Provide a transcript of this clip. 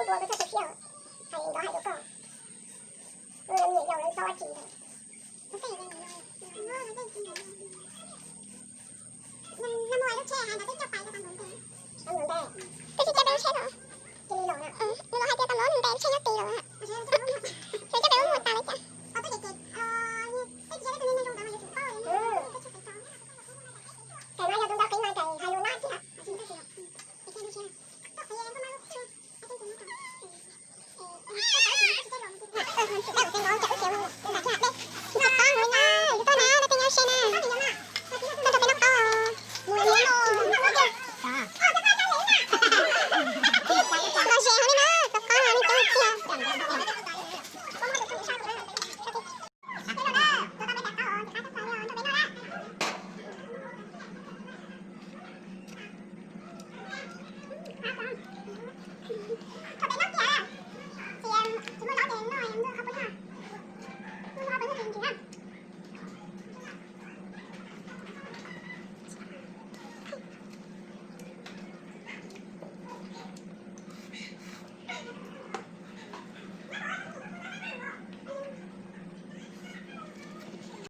Ua koj txhob tu siab, hais li ntawd hais rau koj, niam yau lawv txhob ua tsis ntawd. Twb tsis coj peb lub tsheb los? Nws los hais tias tam no nws ntes lub tsheb nyob tid lawm, lawv coj peb mus tas lawm cas. Ces no yog tus ntawd qiv mas ces hais lus nab tiag. Tus ntawd ces